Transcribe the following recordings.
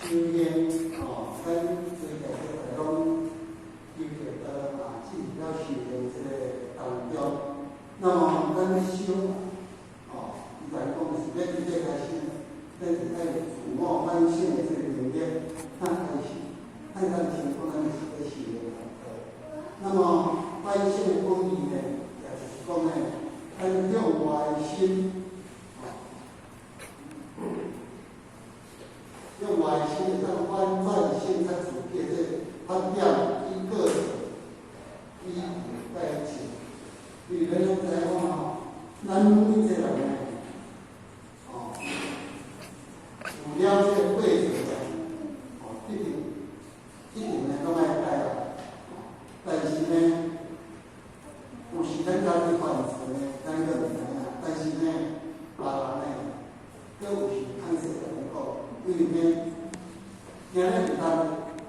修行哦，咱隨大家攏修行到啊，進入了修行這個當中。那麼咱咧修哦，伊來講是欲佇這開始，咱是愛有自我反省的這個能力，咱開始，咱當想講咱是咧修行來做。那麼反省的本意呢，也就是講呢，咱向外心，哦，向外心會當反轉省察自己的這個發點與過錯，以改進。因為咱攏知影講吼，咱每一個人呢，哦，有了這個過錯的，哦，一定一定呢攏愛改啦。但是呢，有時咱家己犯錯呢，咱閣毋知影。但是呢，別人呢，閣有時歹勢共咱講，因為呢，驚咱會當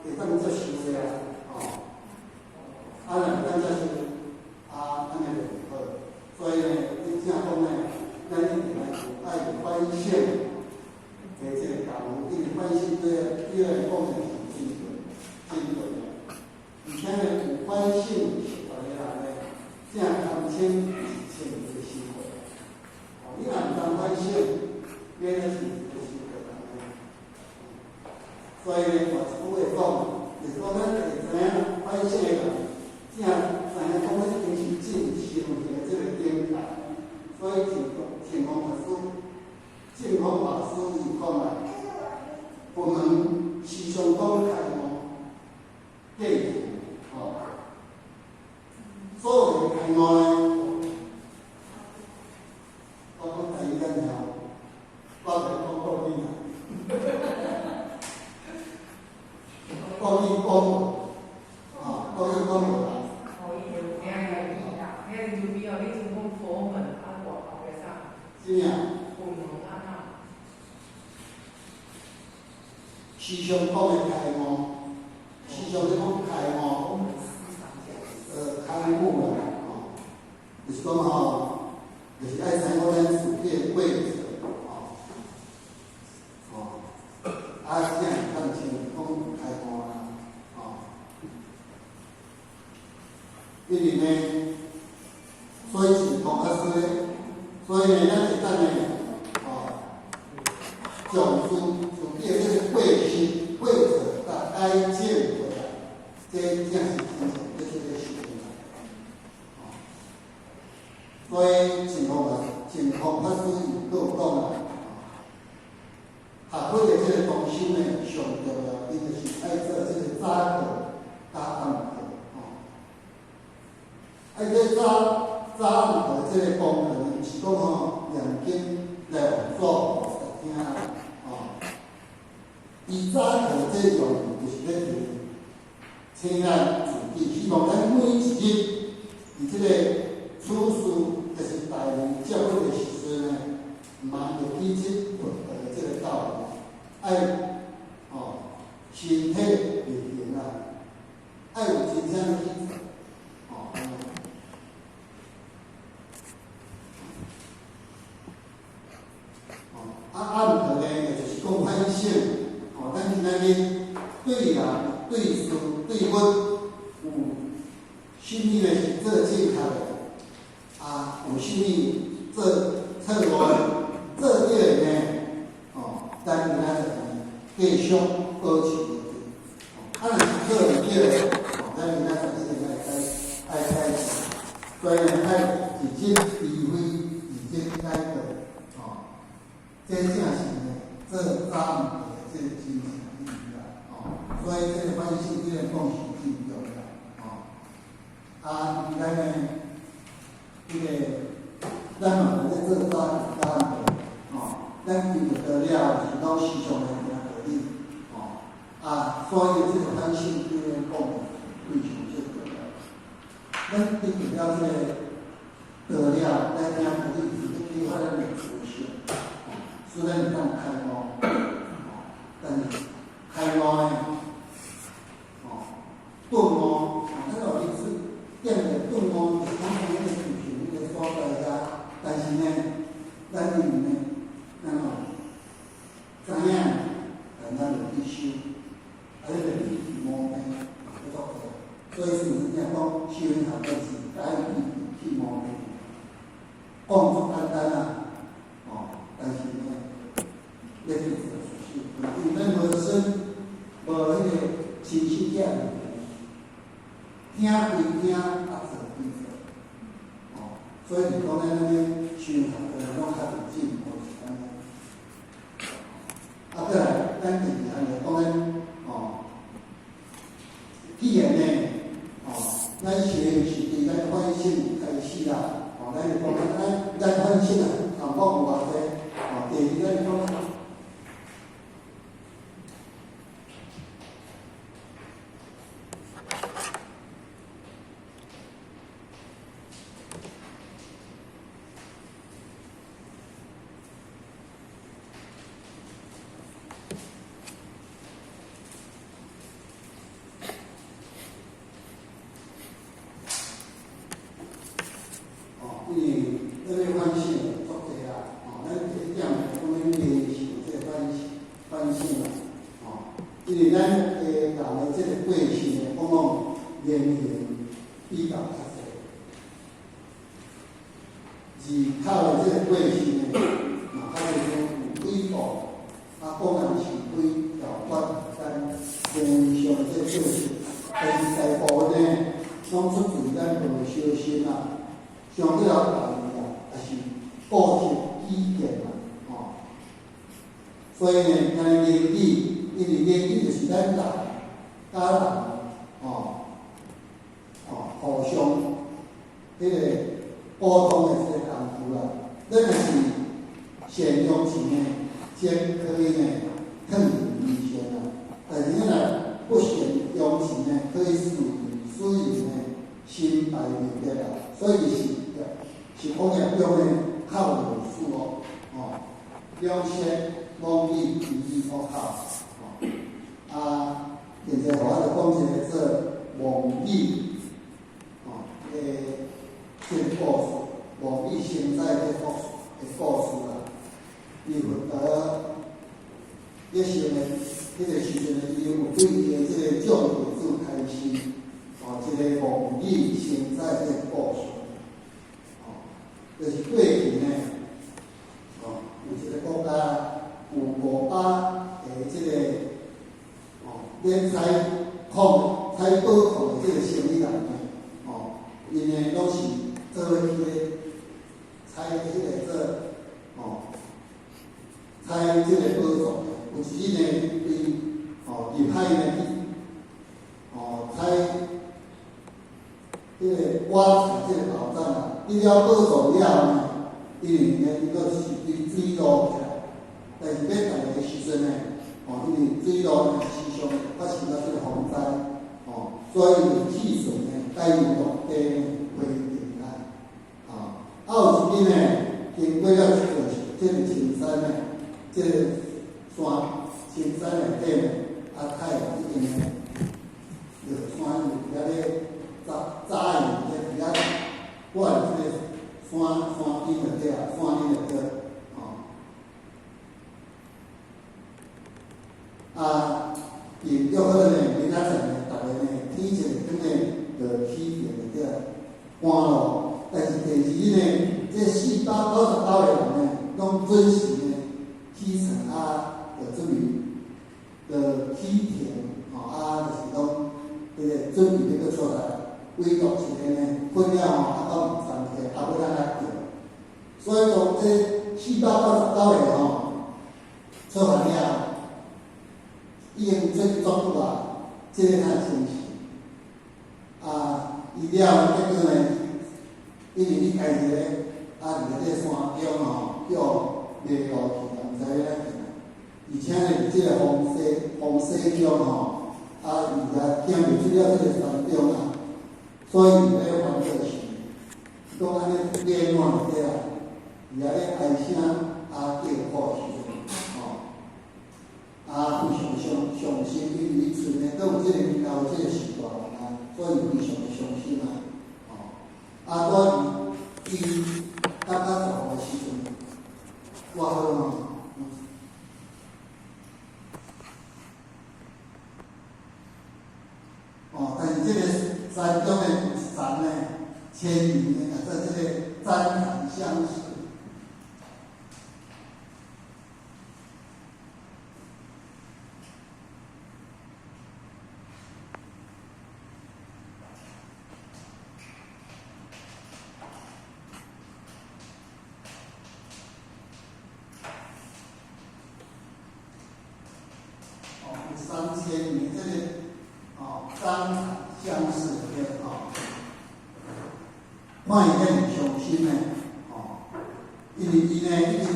會當接受的啊，哦，啊，若會當接受，啊，按呢就毋好。所以呢，你正講呢，咱一定愛有愛有反省的這個功夫，因為反省對對來講呢是真重真重要。而且呢，有反省習慣的人呢，正堪稱是穿一個生活。哦，你若毋通反省，你咧是一個生活人呢。所以呢，換一句話講，就是講咱會知影反省的人，正知影講咱已經是進修行的這個境界。所以淨空法師，淨空法師伊講啊，佛門時常講開悟，過哦。所謂的開悟呢，我講台語敢聽，我來講國語啦。國語講無，啊，國語講無啦。哦，伊就聽台語啦，聽你就比哦，你像講佛門啊，外後壁啥？是啥？佛門啊那。時常講的開悟，時常咧講開悟。佛門思想家。開悟啦，哦，就是講吼，就是愛知影講咱自己的過錯，哦，哦，啊，才會當稱講開悟啦，哦，因為呢，所以淨空法師咧，所以呢，咱會當呢，哦，將自己的這個過失、過錯共改正過來，這正是真正咧這個修行。所以淨空法淨空法師伊閣有講啦，學佛的這個中心呢，上重要，伊就是愛做這個早課佮暗課，吼。啊，這早早暗課這個功課呢，毋是講吼念經來互做來聽，吼。伊早課這個用意就是咧提醒咱自己，希望咱每一日佇這個處事，就是待人接物的時陣呢，毋通會記這佛道的這個道理，愛哦身體力行啊，愛有真正去做，哦。哦，啊暗課呢，就是講反省，哦，咱今仔日對人、對事、對物有啥物呢是做正確的？啊，有啥物做錯誤的、做對的呢？哦，咱今仔日繼續保持落去。哦，啊，若是做毋對的，哦，咱今仔日一定愛改、愛改進。所以呢，愛日日除非日日改過，哦，這正是呢做早暗課的這個真正意義啦。哦，所以這個反省對咱講是真重要。哦，啊，應該呢，這個咱嘛有咧做早早暗課，哦，咱聽著道了是攏時常來聽道理，哦，啊，所以這個反省對咱講非常之重要。咱聽著了這個道了，來聽道理是咧啟發咱的思想，哦，使咱會當開悟，哦，但是開悟呢，哦，頓悟，啊，咱有歷史點個頓悟，就是講從彼個修行彼個所在遐，但是呢，咱因為呢，咱哦知影，但咱就去修。咧去做事，因為咱無孫，無彼個親戚囝，聽歸聽，啊做歸做，哦，所以是講咱按呢生活的攏較有進步是按呢。啊，閣來，咱第二項就講咱，哦，既然呢，哦，咱學是對咱反省開始啦，哦，咱就講咱反省啊，項目有偌濟，哦，第二咱講。因為咱咧反省足濟啦，哦，咱第一點講咱練習這個反省啦，哦，因為咱的人的這個過去呢，往往言行比較較濟，字口的這個過去呢，嘛較濟講有幾步，啊，講人是非條款咱言語上的這個過去，但是大部分呢，攏出自咱無小心啊。上了大意啊，抑是固執己見啦，吼。所以呢，咱言語，因為言語就是咱人佮人，吼，吼，互相彼個溝通的這個工具啦。咱若是善用錢呢，則可以呢，勸人為善啦。但是咱若不善用錢呢，可以使人呢，心敗味得啦。所以是講業中呢，口有四惡，吼，兩舌、妄語、異語、惡口，吼。啊，現在我就講一個做妄語，吼，的這個故事，妄語生在的故事啦。伊佛陀一生的彼個時陣呢，伊有對伊的這個眾弟子開示，哦，這個妄語生在的故事。就是過去呢，哦，有一個國家有500個這個，哦，咧採礦、採寶礦的這個生意人呢，哦，𪜶呢攏是做伙去咧採彼個做，哦，採這個寶藏的。有一日呢，對，哦，入海呢去，哦，採彼個挖採這個寶藏啊。得了寶藏了後呢，因為呢，伊閣是對水路起來，但是欲來的時陣呢，哦，因為水路呢時常發生了這個洪災，哦，所以就棄船呢，改由陸地呢回程啊，哦，啊有一日呢，經過了這個這個青山呢，這個山青山內底呢，啊太陽已經呢，落山伊佇遐咧紮紮營咧佇遐。掛佇這個山頂就對啊，山頂就對，吼。啊，伊約好呢，明仔載呢，逐个呢，天一個轉呢，就起程就對啊，趕路。但是第二日呢，這499個人呢，攏準時呢起床啊，就準備就起程，吼啊，就是講彼個準備欲閣出來。唯獨一個呢，睏了吼，啊到毋送起，啊欲咱來叫。所以講，這499個吼，出發了，已經出去足久啊，這個較清楚。啊，伊了結果呢，因為你家己咧，啊，佇這個山中吼，叫迷路去啊，毋知欲按怎去。而且呢，佇這個風雪中吼，啊，伊也行袂出了這個山中啊。所以伊咧煩惱是，講按呢冷暖就對啊，伊遐咧哀聲啊叫苦的時陣，吼，啊非常傷心，因為伊厝呢閣有這個年老這個時大人啊，所以非常的傷心啊，吼，啊，拄伊感覺絕望的時陣，拄好吼。哦，但是這個山中的有一層呢，千年呢，在這個棧檀相似。3000年這個哦，欽談相似的哦，看伊遐爾傷心呢，哦，因為伊呢已經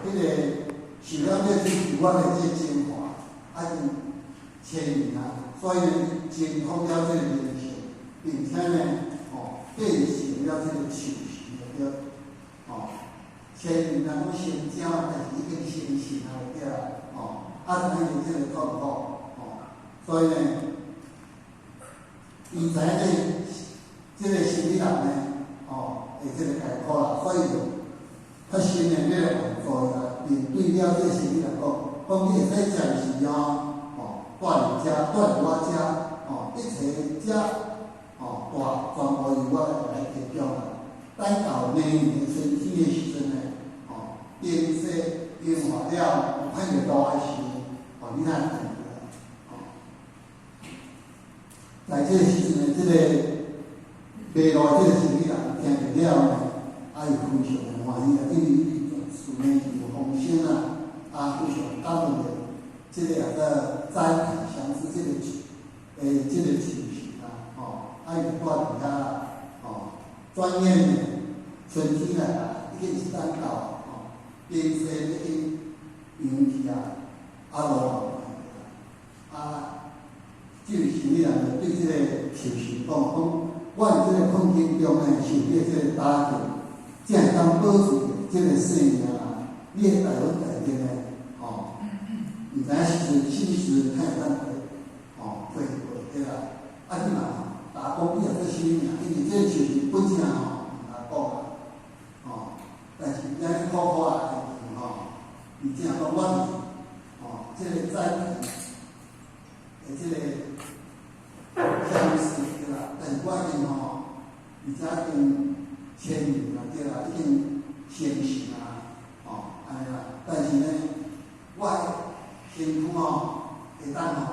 彼個受了這個樹仔的這個精華，啊，已經千年啊，所以呢，精通了這個靈性，並且呢，哦，變成了這個樹神就對，哦，千年人攏成精，但是已經成神啊，對啦，哦，啊，知影這個痛苦，哦，所以呢，伊知影這個生理人呢，哦，會這個艱苦啦，所以就較深的欲來援助伊啦，並對了這個生理人講，講你會使暫時哦，哦，蹛佇遮，蹛佇我遮，哦，一切遮，哦，蹛全部由我來提供啦。等到明年春天的時陣呢，哦，冰雪融化了，有看著路的時，哦，你才轉來，哦，在這個時陣呢，這個迷路這個生理人聽著了呢，啊，伊非常的歡喜啊，因為伊全厝呢有豐盛啊，啊，非常感恩著這個啊個欽談相似這個樹，這個樹神啊，吼，啊，伊就蹛佇遐，吼，轉眼呢，春天來啊，已經是等到，吼，冰雪已經融去啊，啊，路啊，這位生理人就對這個樹神講，講我佇這個困境中呢，受到這個打擊，才會當保住這個性命啊！你的大恩大德呢，吼，毋知影時陣，啥物時陣才會當吼恢復對啦？啊，你嘛打講你也做啥物名？因為這個樹神本正吼，毋通講啦，吼，但是咱苦苦啊，吼，伊正講我是吼，這個欽談的這個相似對啦，但是我已經吼，而且已經千年啦對啦，已經成神啊，吼，按呢啦。但是呢，我的身軀吼會當吼，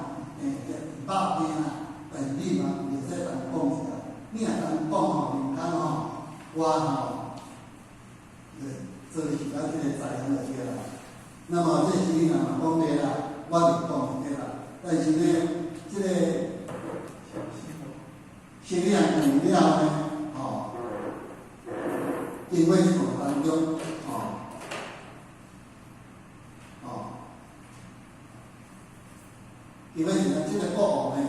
百病啦，但是你嘛袂使當講一下，你若當講吼，民間吼，我吼，做是咱這個知影就對啦。那麼這時你若嘛講對啦，我就講對啦。但是呢，這個生理人用了呢，吼，經過厝當中，吼，吼，因為是這個國王呢，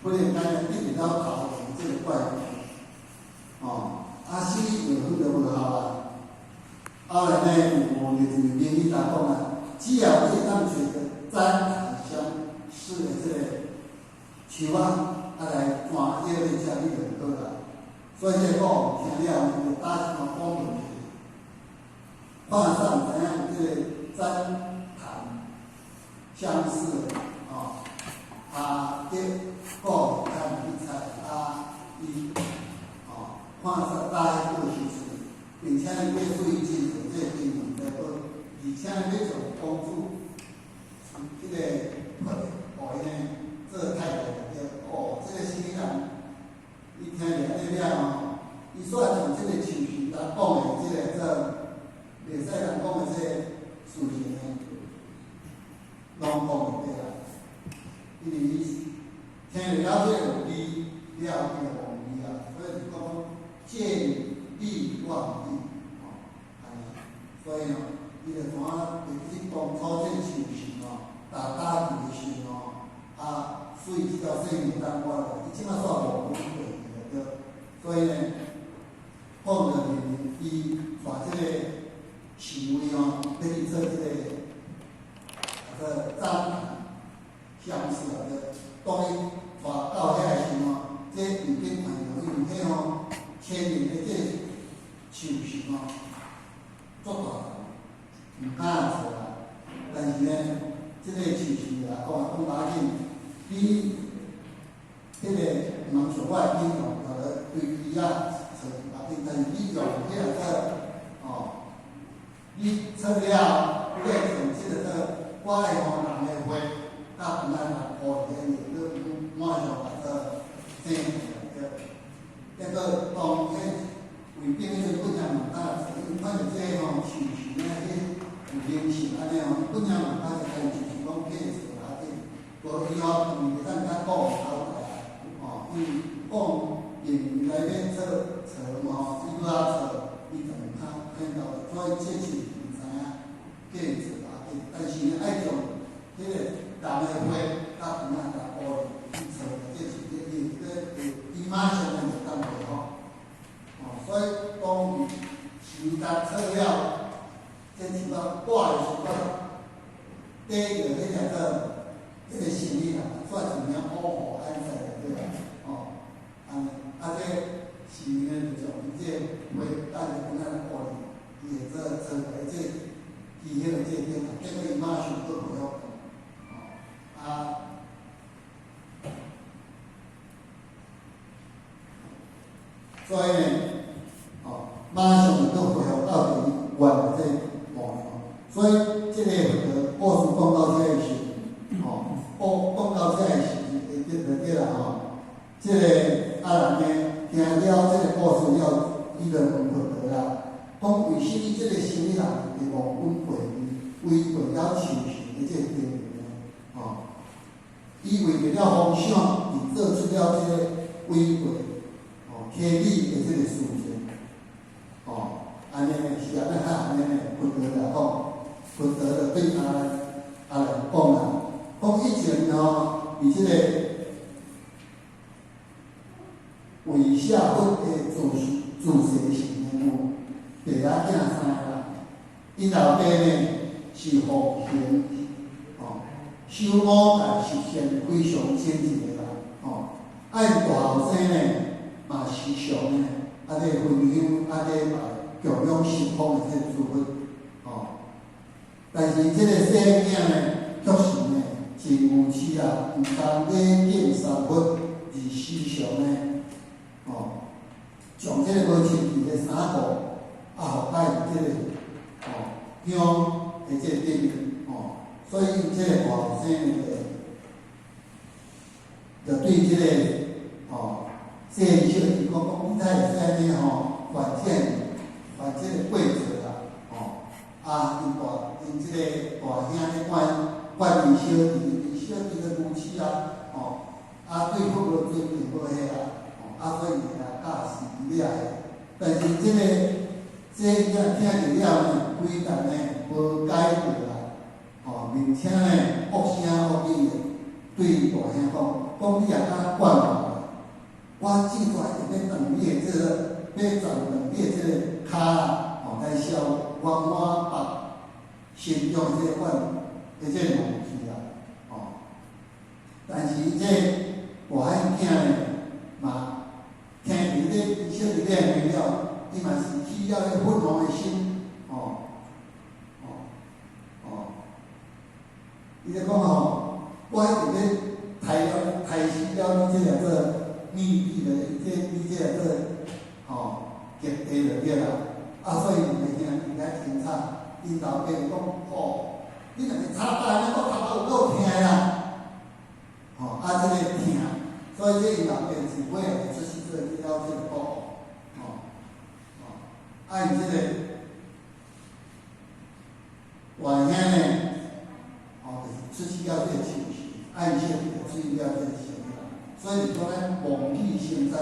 忽然間呢，得到頭前這個怪病，吼，啊，死藥方就無效啦。後來呢，有一位名醫就講啊，只要你會當揣著欽談相似的這個樹仔，啊來轉藥來食，你就好啦。所以這個國王聽了呢，就打電話訪問去，看啥毋知影有這個欽談相似的，吼，啊，叫國王去採，啊，伊，吼，看啥打彼個時陣，並且呢，欲水真濟這個經驗來報，而且呢，欲將公主，這個予伊呢做太太就對。哦，這個生理人，伊聽著按呢了吼，伊煞將這個樹神來講的這個做袂使人講的這個事情呢，攏講會對啦。因為伊聽著了這個有理了，伊就忘記啊，所以就講見利忘義，吼，按呢，所以吼，伊就怎啊會記當初這個樹神吼，打打球的時陣吼，啊，水這條性命當我啦，伊這馬煞無悔對，所以呢，講著明明伊帶這個侍衛吼，欲去做這個啊做欽談相似啊，對，當伊帶到遐的時吼，這毋緊看著，因為彼吼千年的這樹神吼，足大，毋敢做啦。但是呢，這個樹神就來講啊，講無要緊，你彼個毋通像我的品種，叫做對枝仔找無要緊，但是你用彼個做吼，你出了，你會從這個做我的吼人的血，甲咱來鋪佇遐，你馬上把做生起來對。結果當彼衛兵彼陣本來毋敢做，因為看著這個吼樹神呢，彼有靈性按呢吼，本來毋敢就家己就是講去做啊，這無伊吼，袂當較講交代啊，哦，因為講認為來欲做錯吼，伊拄仔錯，伊就會較聽到，所以這是毋知影計做啊，但是呢，愛將彼個人的話佮糖仔共烏去錯，這是伊伊伊馬上就當回復，哦，所以當伊樹達錯了，這樹仔掛的時陣，底著彼個做彼個生理啦，算一領保護安在就對啦，哦，按呢，啊這是呢就將伊這話帶入糖仔烏裡，伊會做錯來這記彼個這點啊，結果伊馬上閣回復，哦，啊。所以呢，哦，馬上就閣回復到佇原來這模樣。所以這个佛陀故事講到遮的時，哦，講講到遮的時，會得就對啦吼。這个阿難呢，聽了這个故事了，伊就問佛陀啦，講為啥物這个生理人會忘本過違背了樹神的這个定義呢？哦，伊為著了妄想，而做出了這个違背哦天理的這个事情。哦，按呢呢是按呢較按呢呢，佛陀來講，佛陀就對阿難阿難講啦，講以前吼，佇這个衛舍佛的住住世時呢，有爸仔囝三个人，𪜶老爸呢是奉行哦，守五戒十善非常精進的人，哦，啊𪜶大後生呢嘛時常呢，啊咧分享，啊咧拜供養十方的這個諸佛，哦，但是這个細囝呢，卻是呢真無恥啊，毋但禮敬三佛，而時常呢，哦，將這个無清氣的衫褲，啊，予蓋佇這个哦香的這个頂面，哦，所以這个大後生呢，就對這个哦細小弟講講，你哪會使按呢吼犯這犯這个過錯啦，哦，啊，𪜶大𪜶這个大兄咧管管伊小弟，伊小弟就無恥啊，哦，啊對佛無尊敬無彼啊，哦，啊所以會來教示伊了的。但是這个這囝聽著了呢，非但呢無改過啦，哦，並且呢惡聲惡語的對大兄講，講你若敢管我，我這擺一定欲斷你的這个，欲斬斷你的這个跤啦，哦，來消我我腹心中這个怨的這个怒氣啦，哦。但是這大漢囝呢，嘛聽著這小弟咧話了，伊嘛是起了彼憤怒的心，哦，哦，哦，伊就講吼，我一定欲刣了刣死了你這个做秘密的，這你這个做吼極地就對啦。啊，所以兩个兄弟較清楚，𪜶老爸就講吼，你若是插大呢，我頭殼有夠疼啦。吼，啊，這个疼，所以這𪜶老爸是尾仔就出世做了這个報，吼，吼，啊，𪜶這个大兄呢，吼，就是出世了這个樹神，啊，𪜶小弟就出世了這个生理，所以就講咱妄語成災，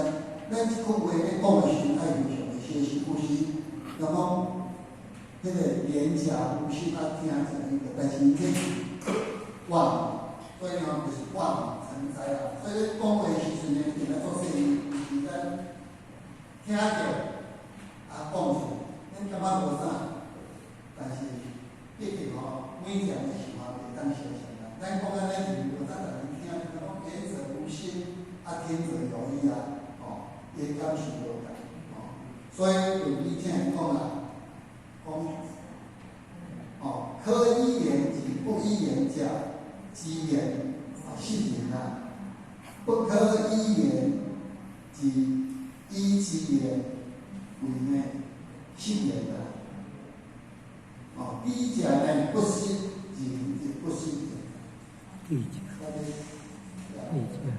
咱這句話咧講的時陣，愛非常的小心，有時人講彼个言者無心啊，聽者彼個，但是這是妄語，所以吼就是妄語成災啦。所以咧講話的時陣呢，一定愛做細膩，毋是咱聽著啊講出來，咱感覺無啥，但是畢竟吼，每一個人的想法袂當相像啦。咱講按呢是無啥，但是聽就講言者無心，啊聽者有意啊，吼，伊感受無仝，吼。所以論語聽人講啦，講哦，可以言之不以言者，之言啊失言啊；不可以言之以之言為呢失言啊。哦，彼者呢不失人，亦不失言。彼者，彼者。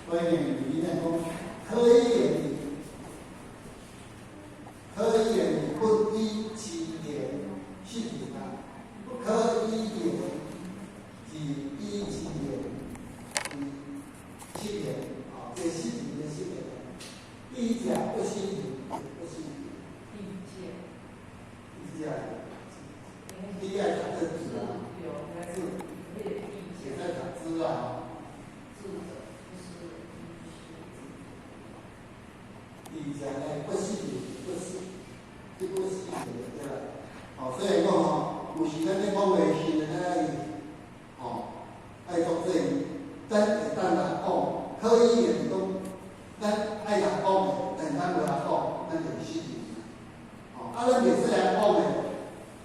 所以呢，你咱講可以言，可以言不以其言失言啊，不可以言而以其言而失言啊，這失言的失言，智者不失言，不失言。智者。智者，你愛讀這字啊？對，應該是那個智會使讀字啊。智者不是智者呢，不失言，不失，這不失言對啦。哦，所以講吼，有時咱咧講話時陣，咱愛吼愛作這，咱會當來講，可以言講，咱愛來講的，但咱無來講，咱就失言。哦，啊，咱袂使來講的，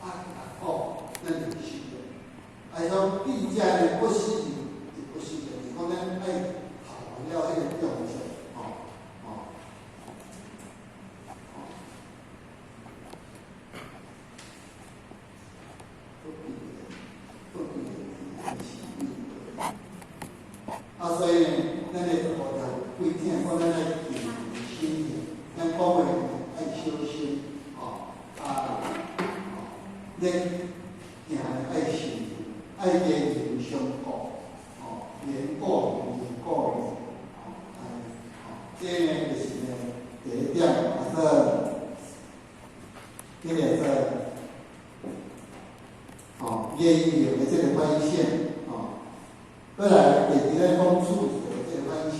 啊，來講，咱就失言。啊，講智者呢，不失言，就不失言，是講咱愛考了彼個重視，吼，吼。啊，所以呢，咱咧學條規定講，咱愛謹心言，咱講話愛小心，吼，啊，咱行愛慎，愛言言相顧，吼，言過言過言，吼，安呢，吼，這呢就是呢第一點，啊，說，這個說，吼，言語的這個反省，吼，過來第二咧講處事的這個反省。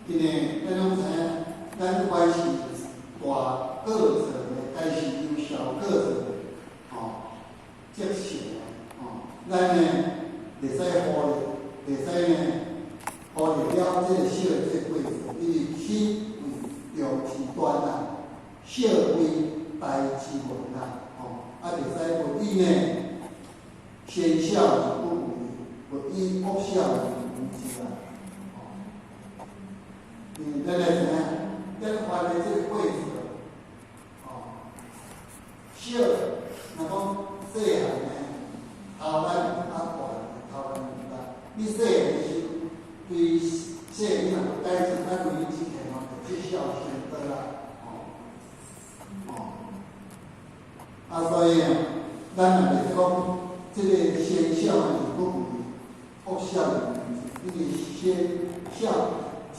因為咱攏知影，咱凡是大過錯的，但是有小過錯，吼，則成的，吼，咱呢袂使忽略，袂使呢忽略了這個小的這個過錯，因為起為中之端啊，小為大之源啊，吼，啊袂使不以呢先小而不為，不以惡小而為之啊。因為咱來知影，咱犯的這個過錯，吼，小，若講細漢呢，頭咱較大，頭咱有大。你細漢時，對細你若無改正，咱為你之前吼，就積少成多啦，吼，吼。啊，所以啊，咱若袂使講這個先小而不為，惡小而為之，因為先小則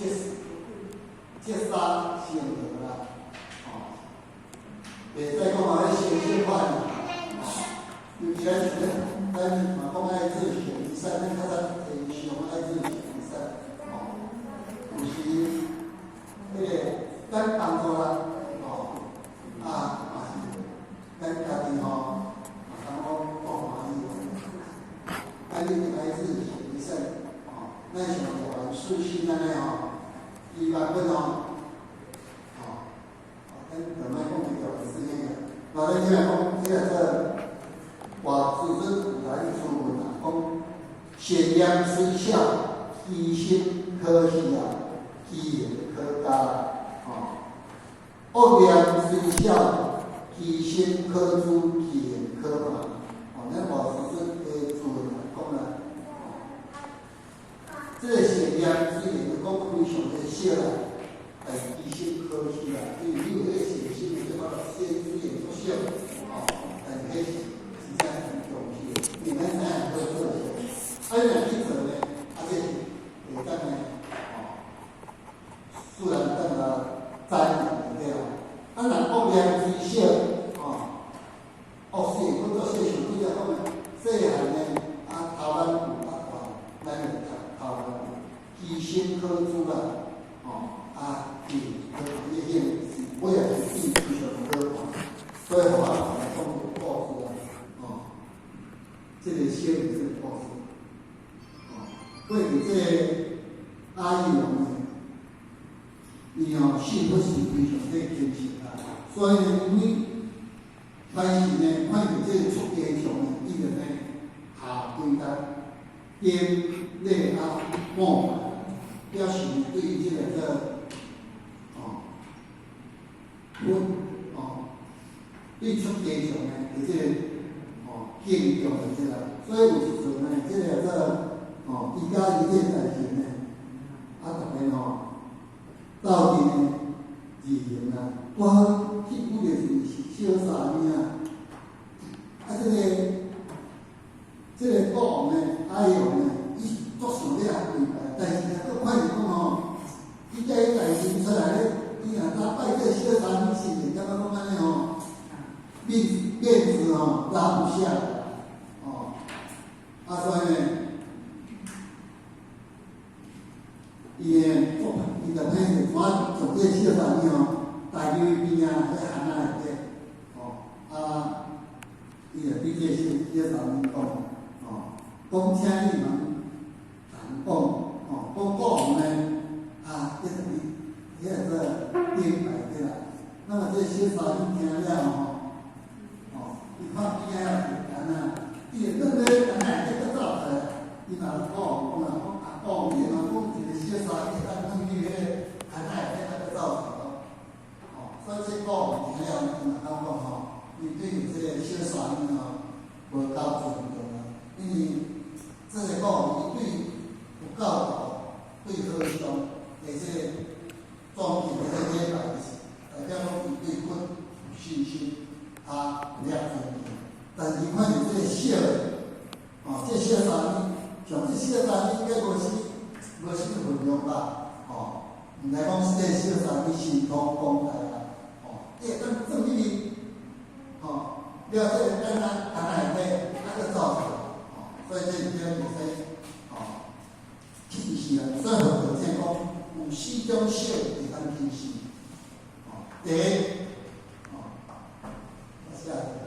積沙成河啦，吼，袂使講啊，咧先小犯，吼，尤其咱是咧，咱嘛講愛日行一善，咱較早提倡愛日行一善，吼，有時彼個咱幫助人，吼，啊，嘛是咱家己吼，嘛感覺足歡喜。咱一定愛日行一善，吼，咱像台灣四心按呢吼。伊万分吼，吼，咱就莫講伊台灣四心啊。那咱這來講，這個做外自尊有來出問啊，講善念雖小，其心可喜啊，其行可嘉，吼。惡念雖小，其心可誅，其行可罵。吼，咱外自尊的注文來講啦，吼，這個善念雖然講非常的小啦，但是其心可喜啦，因為你有彼個善心，這個善雖然足小，吼，但是彼是真正很重視的，因為咱知影好做事，啊，你若去做呢，啊，這是會當呢，吼，自然當來讚揚的對啦。啊，若惡念雖小，吼，惡小，阮做細想，拄才講的，細漢呢，啊，頭咱有啊大，咱就頭頭咱有，其心可誅啦，吼，啊，伊可伊行是尾仔是變非常可看，所以予我來講個故事啊，吼，這個小的這個故事，吼，過去這個阿育王呢，伊吼信佛是非常的虔誠啊，所以呢，每凡是呢看著這個出家眾呢，伊就呢下規工頂禮阿膜拜，表示呢對這個做佛對出家眾呢，佇這個敬重就對啦。所以有一陣呢，這個做伊家伊這個代志呢，逐个吼鬥陣呢字形啊，拄好去拄著是小沙彌啊，這個國王呢，哀王呢，伊足想欲來跪拜，但是呢，閣看著講吼，伊這個大臣出來咧，伊若早拜這個小沙彌時，感覺講按呢吼，面子吼拉不下來，所以呢，伊呢，伊就歹勢，怎從這個小沙彌吼，帶入去邊仔彼巷仔內底，伊就對這個小沙彌講，講請你們同講，講國王呢，這是伊，彼個頂拜對啦。那麼這個小沙彌聽了吼，伊看邊仔有人啊，伊會轉咧巷仔內底閣走出來，伊嘛國王講啊，講啊，國王你若講一個小沙彌會當轉去彼個巷仔內底閣走出來，所以這國王聽了，伊嘛感覺吼，伊對這個小沙彌吼無夠尊重啊，因為這個國王伊對佛教徒、對和尚的這個尊敬的這個禮拜，是代表講伊對佛有信心，有遐尊敬。但是伊看著這個小的，這個小沙彌，像這小沙彌應該無啥物分量吧，毋知講這個小沙彌神通廣大啊，伊會當轉入去，了這個巷仔巷仔內底，閣走出來，所以這一點袂使，輕視啊。所以佛陀講有四種小會當輕視，第一，下一個。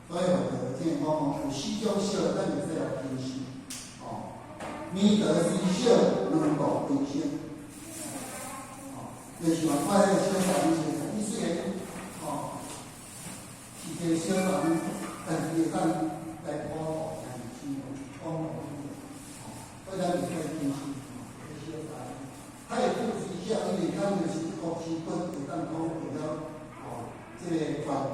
所以佛陀听講吼，有四種小，咱會使來輕視，明德雖小，能度非小。就是話，看彼個小沙彌先生，伊雖然是一個小沙彌，但是伊會當來普度兄弟姊妹，講道理，所以咱袂使輕視這個小沙彌。態度雖小，因為咱就是國師本會當講為了這個傳播，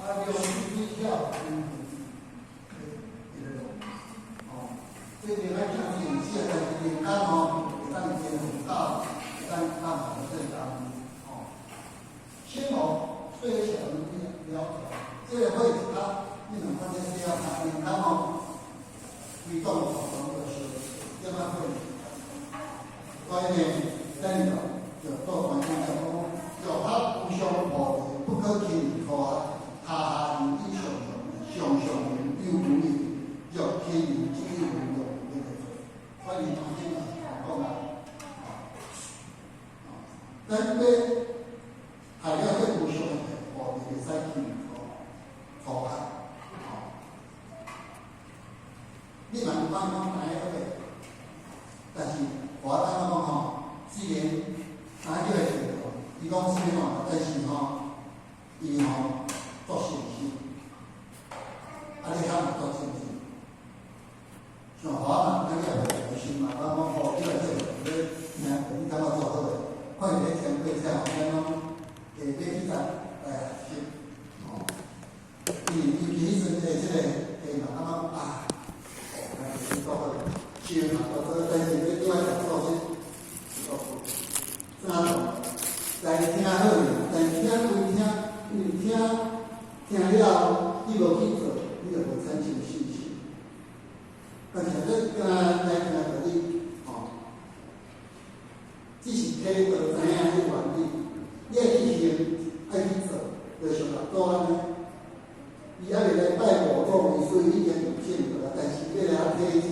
量子雖小，這個咱聽是小，但是連工吼會當變佛教，會當當好這個先王雖小能了這個會一較，你若看這小卡連工吼，規棟全部都燒，點仔會？所以呢，咱就倒轉來講。看伊講知影好個，但是我感覺講吼，雖然知影叫伊做吼，伊講雖然吼，但是吼，伊吼作善心，啊，你較嘛作善心。像我嘛，咱叫伊心嘛，我講吼，你來做，你聽，你感覺做好個，看伊咧聽過之後，咱攏會欲去來來學習，吼。伊尤其彼陣的這個下嘛，感覺啊，哦，咱做好，修嘛做好，但是欲對我做這，做怎做？來聽好，但聽歸聽，因為聽聽了，你無去做，你就無產生信心。但是你敢若來聽道理，吼，只是體會知影彼原理，你愛去行，愛去做，就像六祖按呢。伊猶未來拜五祖為師，已經有證道啊，但是欲來體證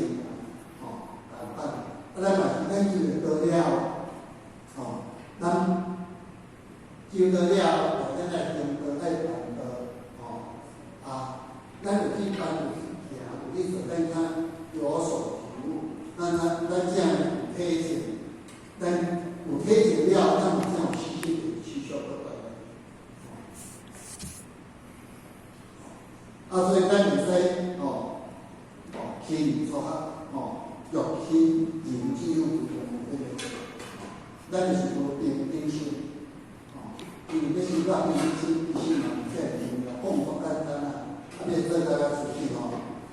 吼，共款。啊，咱嘛是咱求道了，吼，咱求道了，咱來行道，愛辦道，吼，啊，咱有去辦，有去行，有去做，咱較有所體悟，咱咱咱才有體證，咱有體證了，咱嘛才有信心持續不斷。啊，所以咱會使吼，哦，輕易初學，吼，欲輕人只有不同的彼個，咱就是無平等心，吼，因為欲修到平等心，其實嘛毋是遮容易，講足簡單啊，啊，欲做到遐出去吼，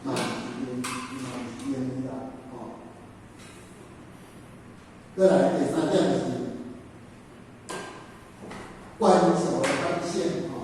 嘛毋是容，嘛毋是容易啦，吼。閣來第三點就是觀照的反省，吼。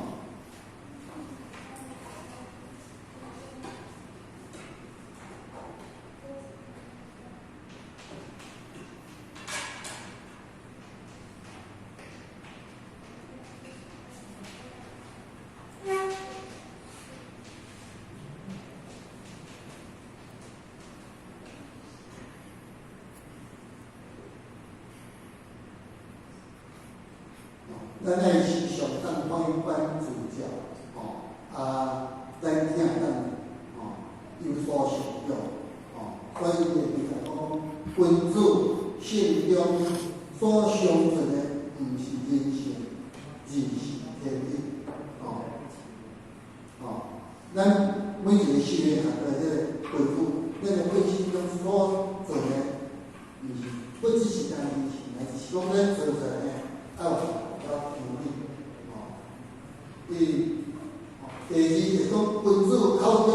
咱愛時常當反觀自照，吼，啊，咱聽咱吼有所成長，吼，所以會記載講，君子心中所相信的，毋是人性，而是天理，吼，吼，咱每一個修行的這個君子，咱的本心中所做的，毋是不只是單人性，乃是講咱做出來的，愛有較天理，吼。第第二就是講，君子口中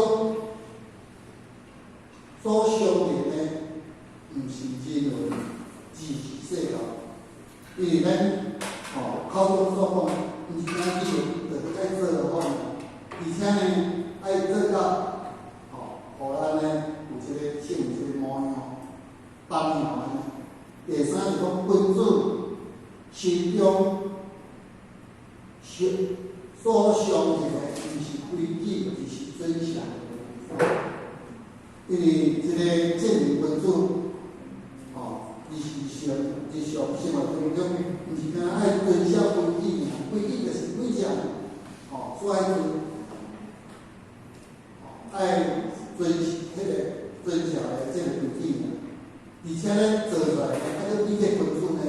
所相信的，毋是人話，而是世道。因為咱吼口中所講，毋是敢若就是愛做就好，而且呢，愛做到吼，予咱呢有這個成為這個模樣、榜樣按呢。第三是講，君子心中相所相信的，毋是規矩，而是準繩。因為這個正人君子，吼，日常日常生活當中，毋是干焦愛遵守規矩爾，規矩就是規則，吼，所愛遵，愛遵彼個遵照的這個規矩爾。而且咧做出來呢，啊，閣比這個君子呢，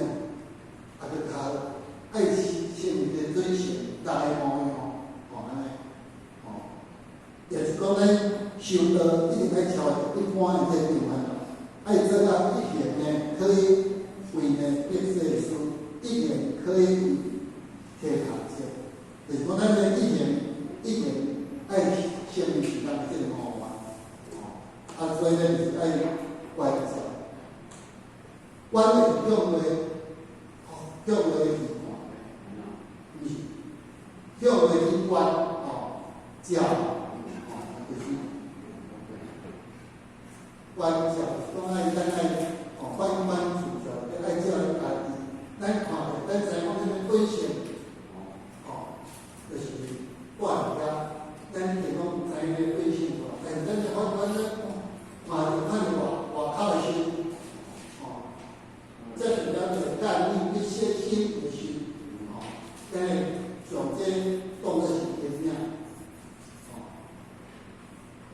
啊，閣較愛成為一個準繩大的模樣，吼，按呢，吼，也是講咱修道一定愛超越一般的這個定愛做到一言呢，可以為呢逼世事，一言可以為天下者，就是講咱的一言一言愛成為是咱的這個模範，吼，啊，所以咱就是愛觀照，觀是向內，向內去看，毋是向內去觀，吼，照，吼，就是觀照，講愛咱愛吼反觀自照，愛照咱家己，咱看著，咱知影講咱的本性，吼，就是住佇遐，咱一定攏知影咱本性無，但是咱若反觀咱看著看著外外口的心，吼，這是咱的干意一些心的心，吼，咱會將這當作是天命，吼。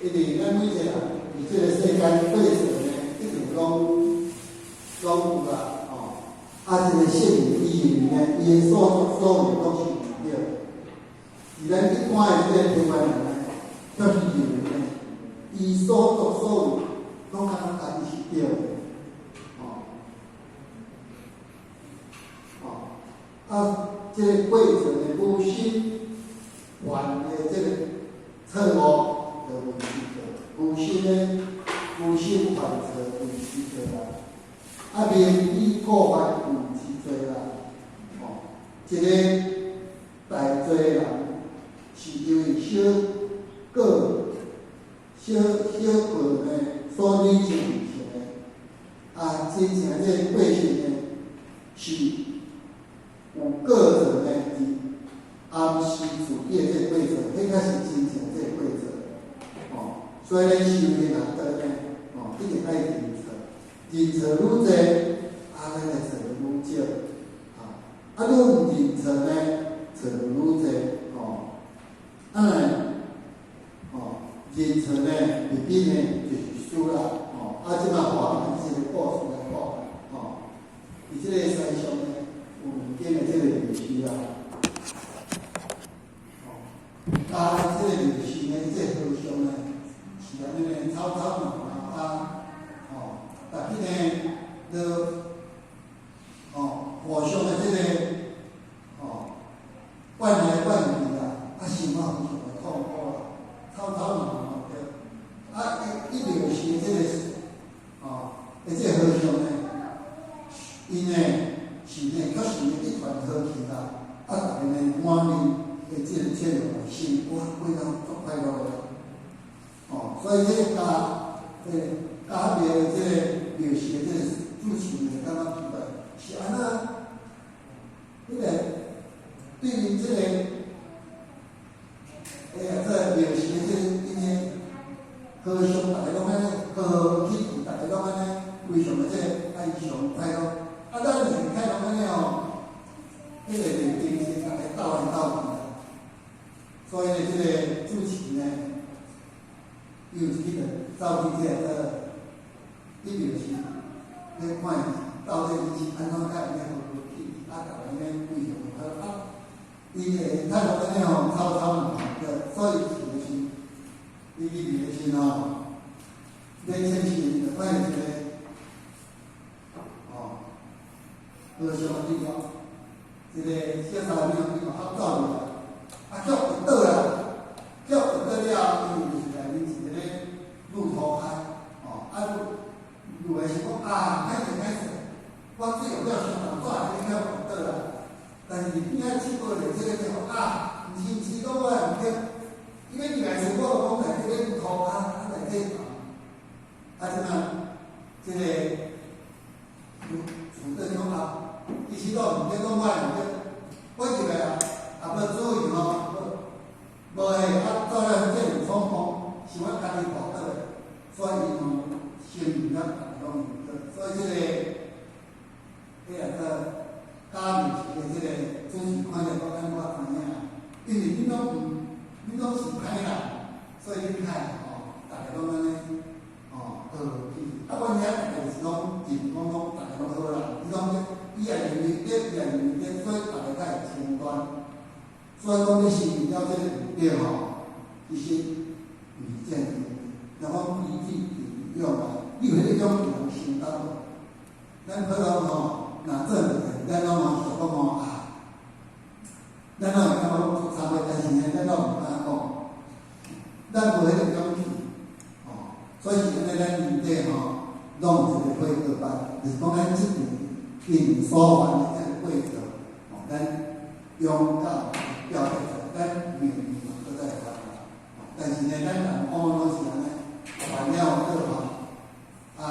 因為咱每一個人佇這個世間過錯呢，一定攏攏有啦，吼。啊，這個聖人伊認為呢，伊的所作所為攏是毋對。是咱一般的這個台灣人呢，卻是認為呢，伊所作所為攏感覺家己是對的，吼。吼，啊，這個過程的無心犯的這個錯誤，就為之罪；無心的無心犯錯為之罪啦。啊，明知故犯為之罪啦。吼，一個大罪人是因為小過小小過呢所累積而成的。啊，真正這個過失呢，是有過錯呢，佇暗示自己的這個過錯，彼才是真正這個過錯。吼，所以咱修行若多呢，吼，一定愛認錯，認錯愈濟，啊，咱會錯愈少。啊，啊，愈毋認錯呢，錯愈濟。吼，啊，吼，認錯呢，未必呢就是輸啦。吼，啊，這擺換這個故事來講，吼，佇這個山上呢，有兩間的這個廟寺啦。吼，啊，這個廟寺呢，這個和尚呢，是按呢吵吵鬧鬧啊，吼，逐日呢，都，吼，互相的這個，吼，怨來怨去啦，啊，生活非常的痛苦啦，吵吵鬧鬧對。啊，一一廟寺這個，吼，的這個和尚呢，𪜶呢是呢，確實呢一團和氣啦，啊，逐家呢滿面的這個笑容，生活過得足快樂的。哦，所以這個家，這個家廟的這個廟寺的這個主持呢，感覺奇怪，是按怎？彼個對於這個，哎呀，這個廟寺的這個𪜶的和尚，逐家攏按呢和和氣氣，逐家攏按呢非常的這個哀傷快樂。啊，咱是看攏按呢吼，彼個就精神逐家鬥來鬥去啦。所以呢，這個主持呢，伊有一日就走去這個一廟寺，咧看伊到底伊是按怎甲𪜶咧和和氣氣，啊，逐家呢非常的好啊。伊會態度按呢吼，吵吵鬧鬧的，所以去的時，伊去廟的時吼，咧測試就看見一個，吼，和尚佇個，一個小沙彌佇個合走入來，啊，叫跌倒啦，叫跌倒了，伊就是內面一個咧鹿塗跤，吼，啊，鹿來想講啊，歹勢歹勢，我水用了傷重紙，你叫跌倒啦。但是邊仔試過咧，這個就啊，毋是毋是，講我也毋對，因為入來時我就講內底咧鹿塗跤，啊內底，啊這馬這個厝長講啊，其實都毋對，講我也毋對，我入來啊，也無注意吼，無無下啊，走了這有衝鋒，是我家己跋倒的，所以伊吼承認了，逐家攏毋對，所以這個，彼個個家廟寺的這個主持看著講，咱我知影，因為恁攏毋，恁攏是歹人，所以恁較會吼，逐家攏按呢，吼和氣。啊，阮遐逐家就是攏認講講，逐家攏好人，伊講伊也認為對，伊也認為對，所以逐家較會承擔。所以講你承認了這個毋對吼，其實毋是正經。若講依己勇啊，你有彼個勇氣通承擔無？咱普通吼，若做毋對，咱攏嘛想講吼啊，咱攏會感覺攏做差袂，但是呢，咱攏毋敢講，咱無彼個勇氣，吼，所以是按呢，咱面底吼，攏有一個悔過班，就是講咱這邊因所犯的這個過錯，吼，咱勇敢表達出來，咱明年嘛閣再犯啦。但是呢，咱人往往攏是按呢，犯了閣犯，啊，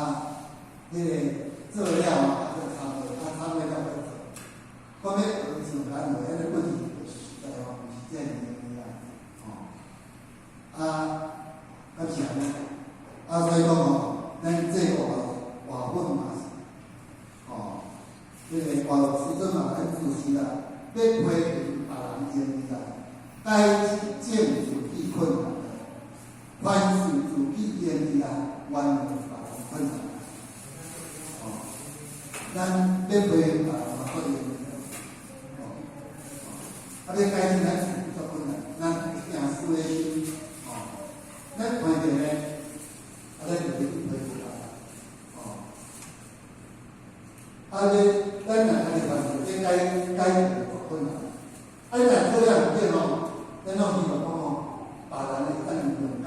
彼個做了啊，閣懺悔，啊，懺悔了閣做，講欲學上難話，彼個本事實在吼，毋是遮爾容易啦，吼。啊，啊是按呢，啊所以講吼，咱這個活佛嘛是，吼，這個活佛時陣嘛咱自私啦，欲批評別人容易啦，改正自己困難啦，反思自当原諒別人困難。哦，咱欲批評別人嘛足容易，哦，啊，欲改進咱自己足困難，咱驚輸的心，哦，咱看著呢，啊，咱就去批評別人，哦，啊，欲咱若家己犯錯，欲改改就足困難。啊，你若做了毋對吼，咱攏希望講吼，別人會當諒解。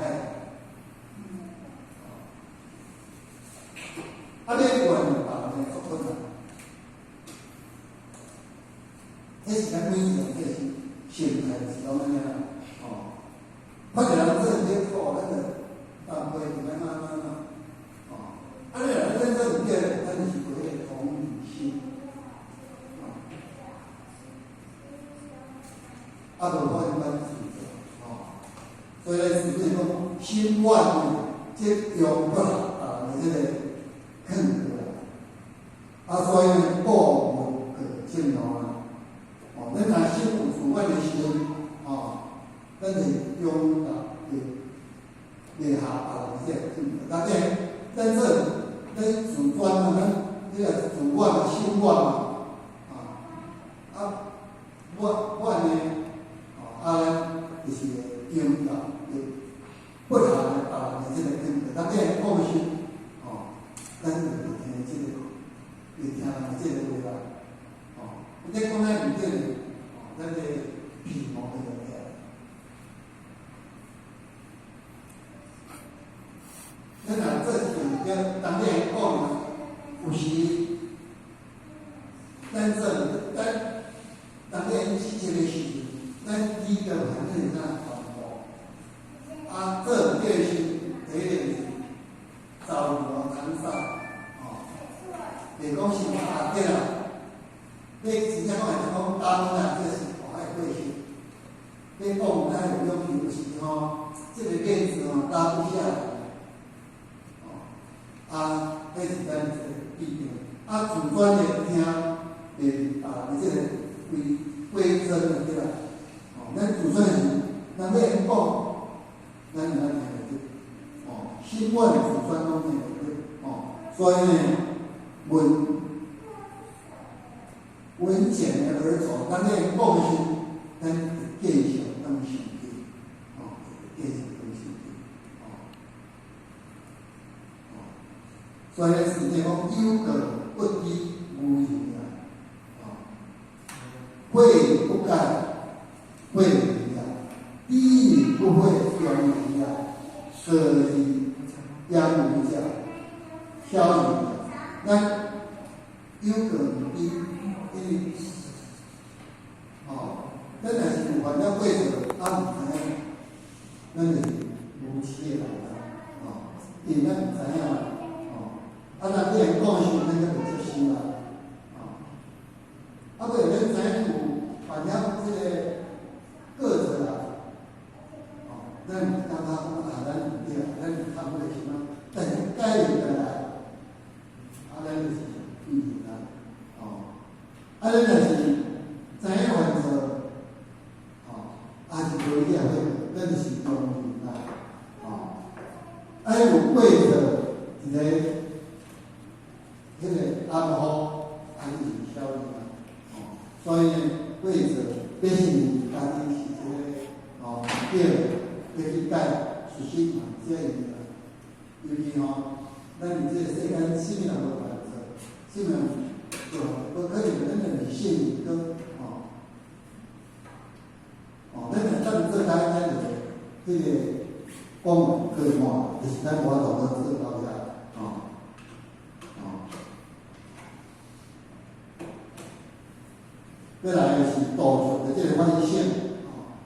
啊，欲原諒別人足困難，這是咱每一個人這是心態是攏按呢啦，哦。看著人做毋對錯，咱就當批評按怎按怎，哦。啊，你若咱做毋對，咱就是無彼個同理心，哦。啊，無可能咱自責，哦。所以咱師父講，心軟則容不下別人的這個勸告啊，所以呢，過問過正路啊。哦，咱若心有自滿的時陣，哦，咱就容納會袂下別人的這個勸告。但是咱做咱自尊啊，咱彼個自我嘛，心軟嘛，啊，啊，軟軟呢，哦，啊，咱就是會容納會不下別人的這個勸告。但是講時，哦，咱就會聽這個，會聽人的這個話啦，哦，你講咱毋對，哦，咱這個皮毛就起來。咱若做一件物件，當你講有時，咱做咱當你指責的時陣，咱語調還是怎傳播？啊，做毋對的時，第一個是遭磨搪塞，哦，袂講是啊對啦，你真正講會當講感恩啊，這是大愛過去。你講咱有勇氣，有時吼，這個面子吼拉不下來，哦，啊，彼是咱一個弊病。啊，自尊的聽袂入別人的這個規規則的對啦，哦，咱自尊是人欲講，咱就愛聽袂著，哦，心軟自尊攏聽袂著，哦，所以呢，聞聞簡而走，當你講的時，咱會繼續當生氣，哦，會繼續當生氣，哦，哦，所以是講有過不知無義啊，哦，悔不該悔矣啊，鄙不會庸矣啊，舍矣焉無者，小矣啊，咱有過毋知，因為，哦，咱若是有犯了過錯，啊毋知影，咱就是無恥的人啊，哦，因為咱毋知影嘛，哦，啊，若你會講的時陣，咱才會接受啊，哦，啊，不然咱知影有犯了這個過錯啊，哦，咱感覺講啊，咱毋對，咱有歎悔的心啊，但是改袂過來，啊，咱就是愚人啊，哦，啊，咱若是知影犯錯，哦，啊是無伊個悔，咱就是庸人啊，哦，啊，有過錯佇咧彼個暗號，啊，你是小人啊，哦，所以呢，過錯欲承認家己是這個，哦，對，欲去改，事實嘛這樣啊，尤其吼，咱佇這個世間，啥物人無犯錯，啥物人對無可能咱就是聖人閣，哦，哦，咱若當做歹，咱就彼個講過滿，就是咱無法度閣做到遐，哦，哦。過來是道術的這個反省，哦。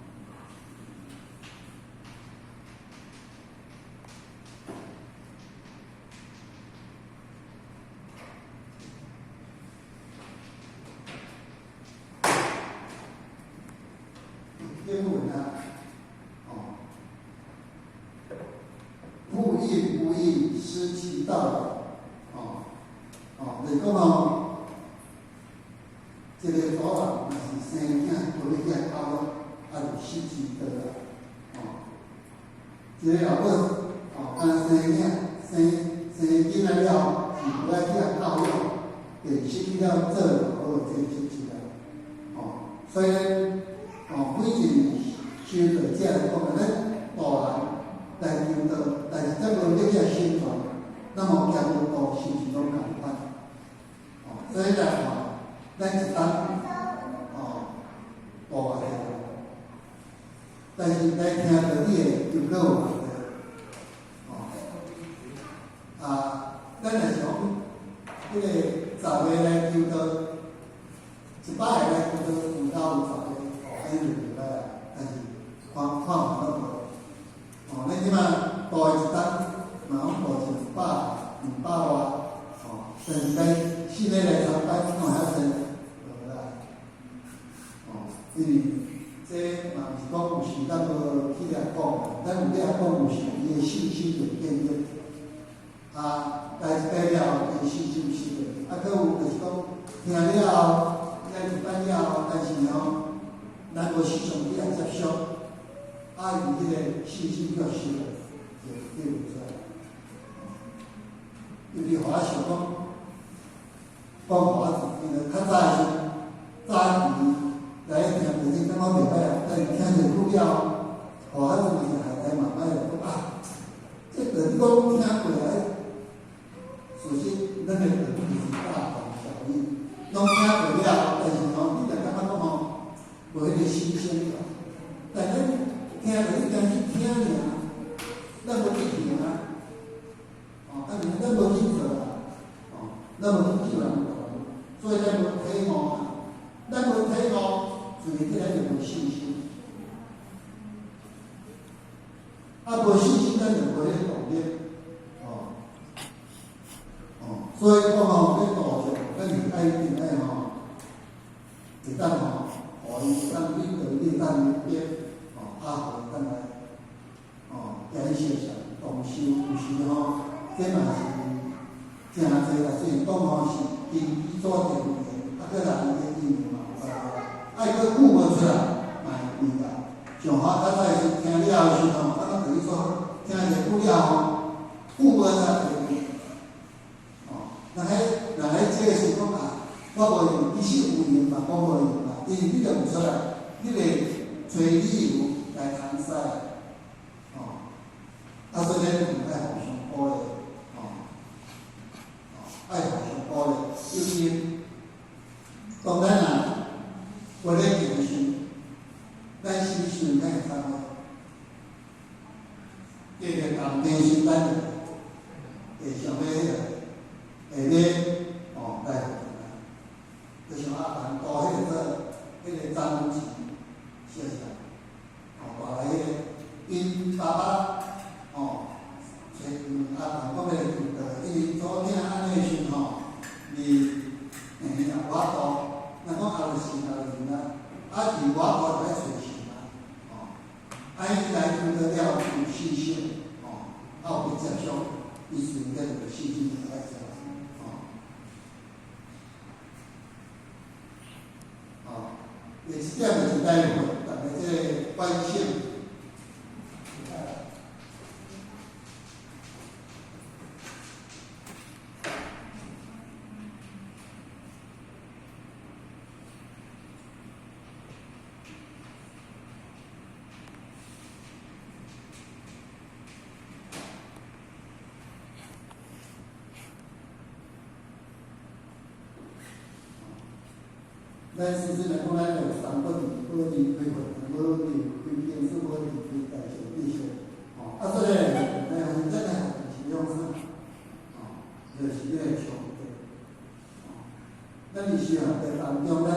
經文啊，哦，復應不應，失其道，哦，哦，就是講吼，一個祖人若是生囝，無欲囝哭咯，啊就失其道啊，哦，一個老母，哦，敢若生囝生生囡仔了後，是無愛去遐教養，便失去了做老母的這個職責啊。所以咧，每一個修道者來講，咱大人來求道，但是咱無咧去遐宣傳，那麼行路路是毋是攏仝款？所以來看，咱一當大個，但是來聽道理的又閣有偌濟？咱若是講，彼個十个來求道，100個來求道，有夠有十個，按呢就袂歹啊。但是看看嘛攏無。咱這擺度一冬，嘛攏度一百、200外，但是來四个來參拜，看遐濟，無啦。因為這嘛毋是講有時咱無去遐講，咱有咧遐講有時，伊的信心就建立。來一擺了後，伊信心是的。閣有就是講，聽了後，來一擺了後，但是吼，咱無時常去遐接觸，伊彼個信心缺失了，就對袂出來。尤其予我想講，講予我因為較早的時陣，早期來聽著你感覺袂歹啊，但是聽一久了後，予我陣嘛是害來嘛歹來講啊，這道理講聽過來。首先，咱的道理是大同小異，攏聽過了，但是吼，你就感覺講吼，無彼個新鮮感。但咱聽著你干去聽爾，咱無去行啊，啊，咱無去做啊，咱無去救人，所以咱無體悟啊，咱無體悟，自然咱就無信心。無信心，咱就無彼個動力。所以講吼，咧道場，咱是愛一定愛吼，會當吼，予伊當對道理當明白，予當來，共伊相相同修，有時吼，這嘛是誠濟啦。雖然講吼是根基做定的，閣來伊的因緣嘛有關係，愛閣悟無出來，嘛會變啦。像我較早時聽了的時吼，咱等於說聽一久了吼，悟無出來就變。若彼若彼這個時講啊，我無閒，其實有閒嘛，講無閒嘛，因為你著悟出來，你會揣理由來搪塞，所以咱就愛互相鼓勵，愛互相鼓勵，尤其當咱若無咧行時，咱是毋是會參與？繼續共定心，咱就會想欲彼個。會咧來互動啊，就像阿凡度彼個做彼個張無忌，是毋是啊？帶來彼個𪜶爸爸找阿凡講欲來求道，因為祖囝按呢時吼，離病也無法度，若講後日死後日啊，伫外度就愛揣神啊，伊來求道了有信心，有去接觸，伊自然就有信心就來做。第七點就是來逐家這個反省。咱事實來講，咱有三不離：不離開佛，無離開經書，無離開大乘知識。所以咧，咱咱來是用啥？就是這個充電。咱佇修行當中，咱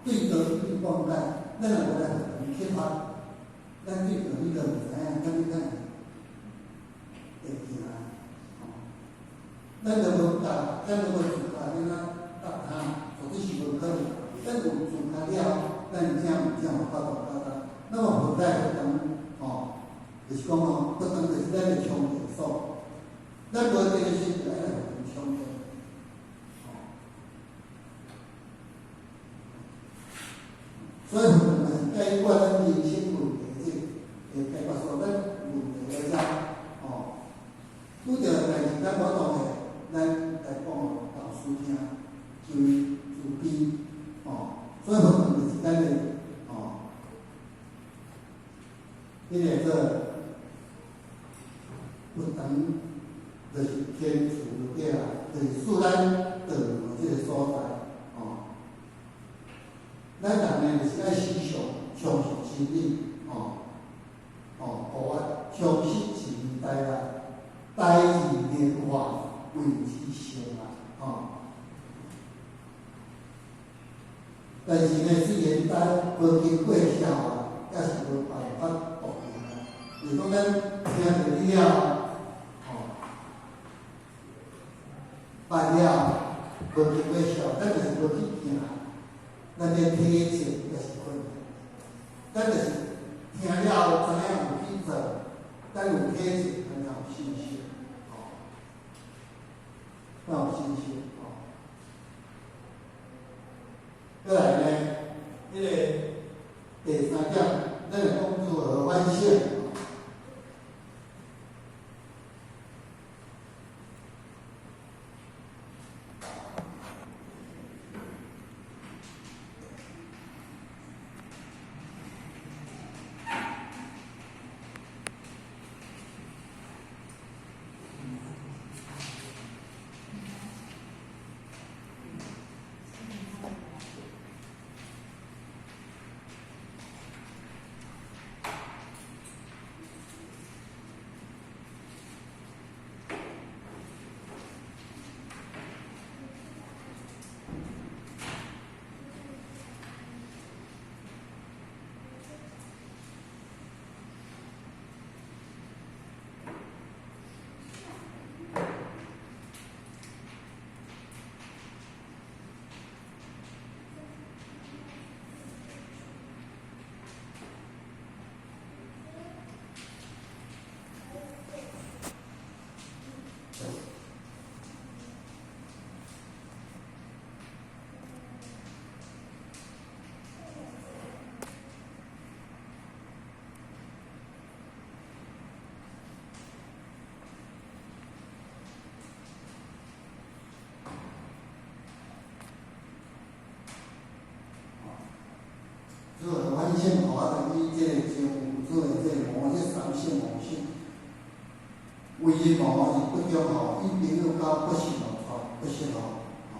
對道理講解，咱若無來啟發，咱對道理就毋知影，咱你敢會行？咱就無答，咱就無自覺，你若答他，絕對是無可能。咱有自覺了，咱才有才有法度達到。那麼佛在佛當，就是講吼，佛當就是咱的充電所。咱無電的時陣，就愛來佛當充電。所以佛當是解決咱人生問題這個解決所，咱問題來遮。拄著的代誌，咱無當的，咱來講予老師聽，求伊慈悲，吼。所以佛堂就是咱的，吼，彼个做佛堂，就是天廚對啦，就是賜咱道的這个所在，吼。咱人呢，就是愛思想，相信真理，吼，吼，予我相信真理啦，大義連華為之成啊，吼。但是呢，雖然咱無經過曉啊，也是無辦法度行啊。如果咱聽著了，吼，捌了，無經過曉，咱就是無去行，咱咧體證也是困難。咱就是聽了後，知影有去做，咱有體證，咱才有信心，吼，才有信心，吼。閣來呢，彼个第三點，咱來講如何反省。如何反省？予我知影這个真有做的這个魔，這三性五性，唯一魔是不中吼，伊朋友到不是吼，不是吼，吼，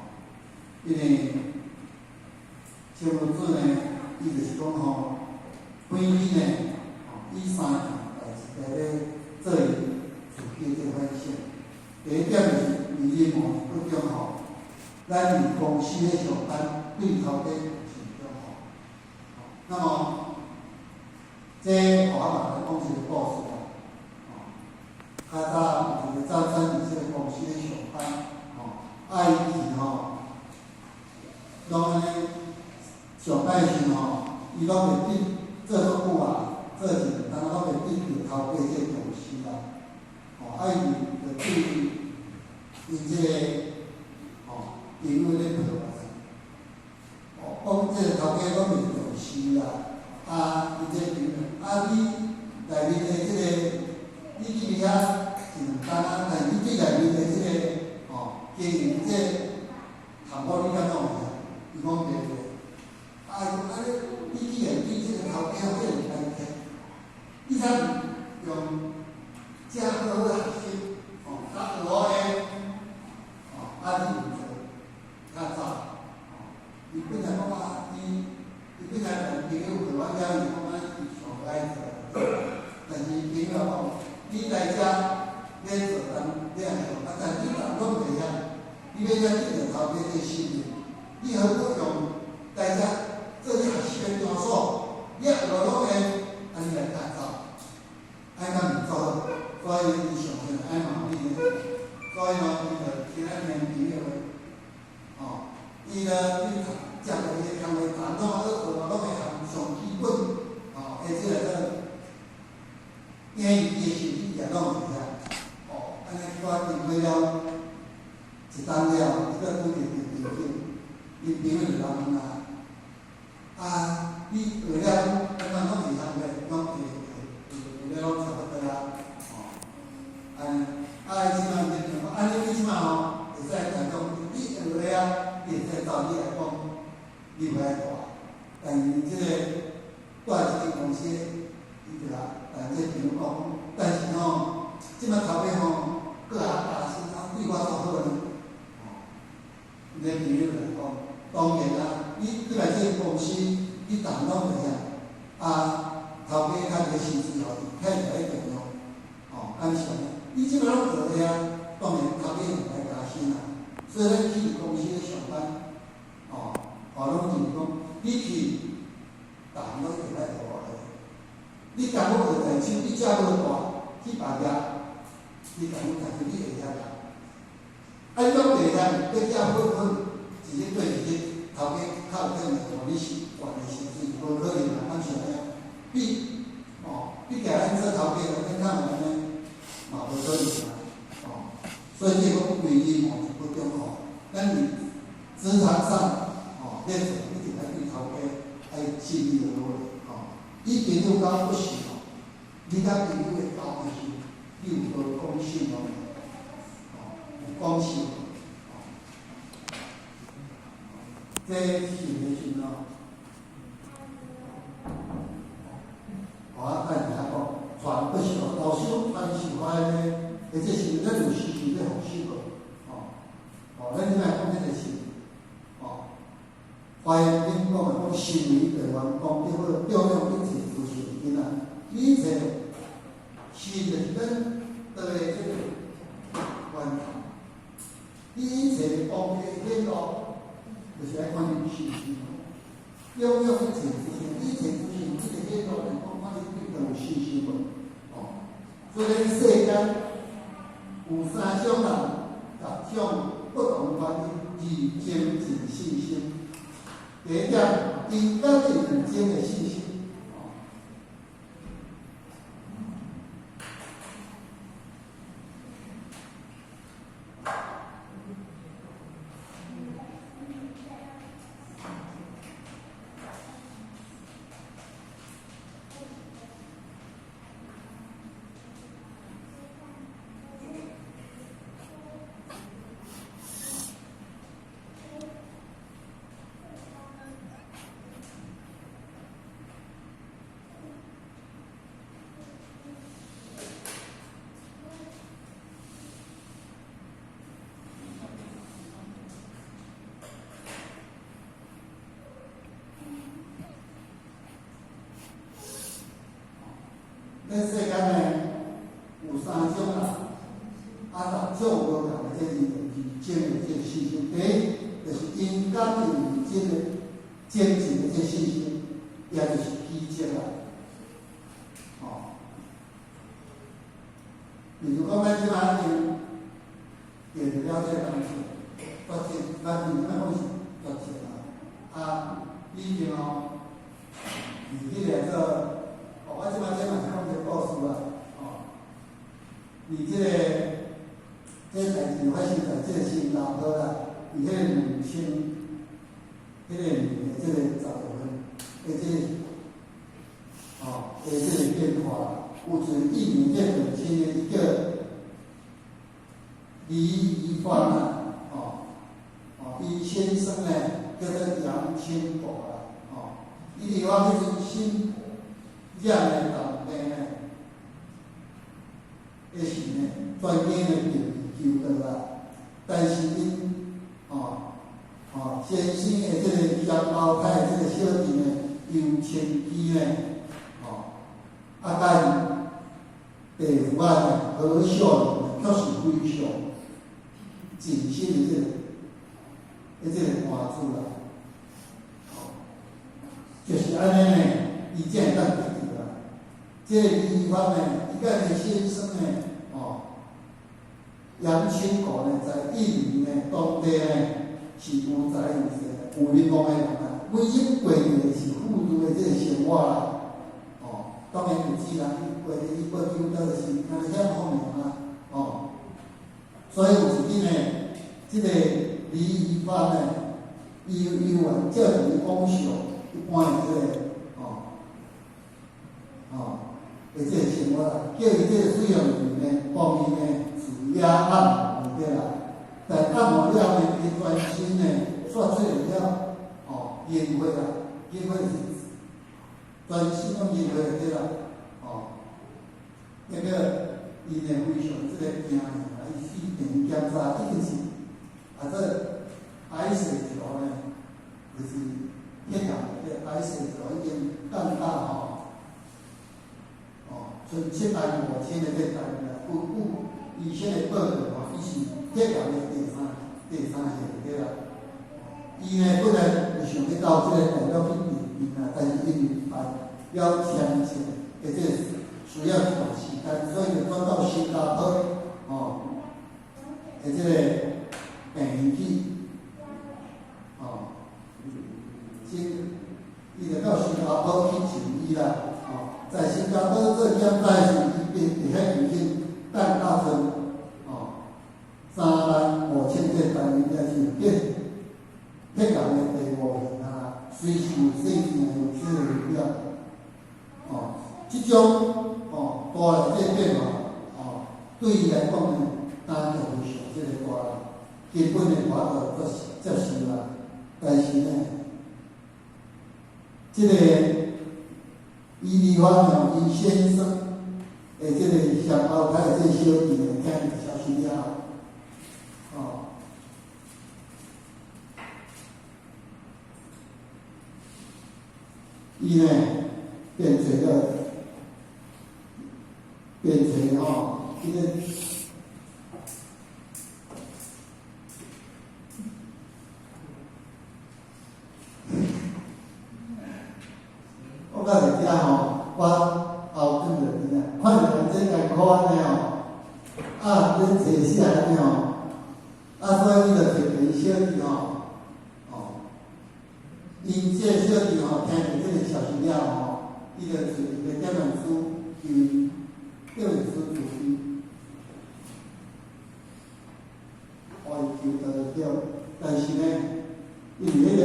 因為真有主呢，伊就是講吼，本身呢，吼，以三件代誌來咧做伊自己這個反省。第一點就是為人魔是不中吼，咱佇公司咧上班，對頭家是中吼。那麼，這予我嘛來講一個故事啦。吼，較早有一個早餐佇這個公司咧上班，吼，啊伊去吼，攏按呢上班時吼，伊攏袂得做足久啊，做一兩冬攏袂得著頭家這個重視啦。吼，啊伊就對𪜶這個吼朋友咧抱怨，哦，講這個頭家攏袂重視啦，啊，伊這朋友，啊你內面的這個，你去遐一兩冬啊，但是你對內面的這個吼經營這個項目你敢攏會曉？伊講袂會。啊，伊講啊你，你既然對這個頭家這个代志，你才用遮好的學習，吼，較學的，吼，啊你毋做，較早，吼，伊本來講啊，伊本來朋友陪我了，伊講啊，伊上愛做，但是朋友講，你來遮咧做人，你也做，啊，但你人攏袂曉，你欲遐得著頭家這個信任，你何不用來遮做你學習的場所，你也學攏會，按呢來較早，按呢毋做好，所以伊相信愛嘛有你，所以呢，伊就聽咱聽朋友的，吼，伊呢，伊接落伊的工課，怎怎學攏會含上基本，吼，的這個做英語的時伊也攏會曉，吼，按呢我經過了一冬了，伊閣拄著伊朋友，伊朋友就來問啊，啊，你學了按怎攏會曉咧？攏會會學了攏差不多啊，吼，按呢，啊，伊這擺這擺頭家吼，閣較加薪啊，對我足好呢。哦，你朋友來講，當然啊，你來這個公司，你逐項攏會曉，啊，頭家較這個薪資吼，睇起來重要，哦，感謝呢。你這擺攏做的啊，當然頭家會來加薪啊。所以咱去公司咧上班，哦，哦，攏就是講，你去，逐項攏會來學的。你功夫學在手，你遮無大去別業，你功夫在手，你會曉啦。啊，你講袂曉，你寄好好，一日對一日，頭家較有可能予你是懸的薪水，無可能啊，敢是按呢？比哦，比共咱做頭家來咱較安呢，嘛無可能啊，哦。所以這個歸因吼是不中吼，咱佇職場上哦，咧做一定愛對頭家愛盡力而為吼。伊朋友交不是吼，你佮朋友的交的時，你有無講信用？哦，有講信哦。這信的時吼，我等下講，傳不是哦，老師傳授我的，而這是咱有時時咧復習過，哦，哦，咱這擺講這個是，哦，華嚴經講的講心為大願，功德好，照亮一切諸善根啊，一切心就是咱道的這個源頭，一切功德顯露，就是愛看你信心。照亮一切諸善，一切諸善，這個顯露來講，看你對道有信心無？哦，所以咱世間有三種人，十種不同原因而增進信心。第一點，因家己有真的信心。哦，咱世間呢有三種人，啊，十種無仝的這個而增的這個信心。第一，就是因家己有這個堅持的這個信心，也就是奇蹟啦。哦，比如講，咱這擺已經見著了這個東西，絕情，咱這擺講是絕情啊。啊，已經哦，是彼個做，哦，我這擺這嘛是講一個故事啦，哦，佇這個這個代誌發生在這個新加坡啦，佇彼個2000彼個年的這個10月份的這個，哦，的這個變化，有一個印尼這個親的伊叫李宜芳啊，哦，哦，伊先生呢叫做楊清博啦，哦，伊佇我彼陣心染的重病呢，的時呢，全家呢病求倒啦，但是𪜶哦哦先生的這個雙胞胎這個小弟呢，楊清基呢，哦，啊，佮伊弟婦仔呢何秀蓮呢，卻是非常盡心的這個伴子啦，哦，就是按呢呢，伊才會當得救啦。這個李宜芳呢，伊佮伊先生呢，哦，楊清國呢，在印尼呢，當地呢是有財有勢、有名望的人啊。每日過的是富足的這個生活啦，哦，當然有錢人伊過的伊過求倒是敢若遐方面啊，哦，所以有一日呢，這個李宜芳呢，伊有緣照著伊講述一般的這個，哦，哦，的這個生活啦，叫伊這個水用員呢，幫伊呢自壓按摩對啦，但按摩了呢，伊全身呢煞出現了，哦，煙火啦，煙火是全身攏煙火對啦，哦，那個伊伊呢非常這个驚啊，伊去病院檢查已經是啊，這癌細條呢，就是血癌的癌細條已經降到吼，哦，剩7萬5千的這單位啦。根據醫生的報告吼，伊是血癌的第三型對啦。伊呢本來有想欲到這个大陸去治病啊，但是因為辦了簽證的這個需要一段時間，所以就轉到新加坡吼的這個病院去，哦，先伊就到新加坡去就醫啦，哦，在新加坡做檢查時，伊變佇遐已經降到剩哦3萬5千個單位，也是變血癌的第五型啊，隨時有細菌有這個了，哦，這種哦大的這個變化，哦，對伊來講呢，打擊非常這個大啦，基本的無法度接受啦。但是呢，這個伊麗花鳥伊先生的這個雙胞胎的這個小弟呢，聽著消息了後，哦，伊呢變做了，變成吼，這個。我到佇遮吼，我後轉就邊啊，看著人這艱苦按呢吼，啊，恁坐死按呢吼，啊，所以伊就揣伊小弟吼，哦，𪜶這個小弟吼，聽著這個消息了吼，伊就揣一個點樣書，求叫伊書自伊，予伊求得對，但是呢，因為彼個。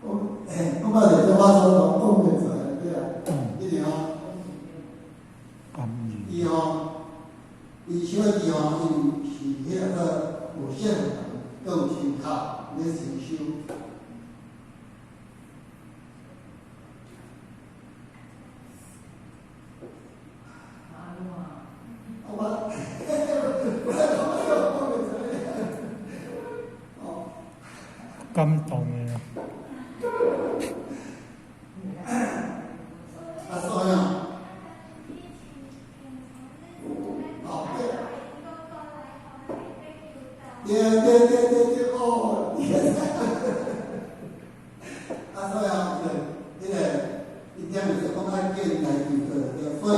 我嘿，我捌一個我所講袂出來對啊，一定吼，伊吼，伊小弟吼，伊是彼個有線人，閣有親卡咧禪修。我我講袂出來。哦。感動的。啊，所以哦，對，對對對對對，哦。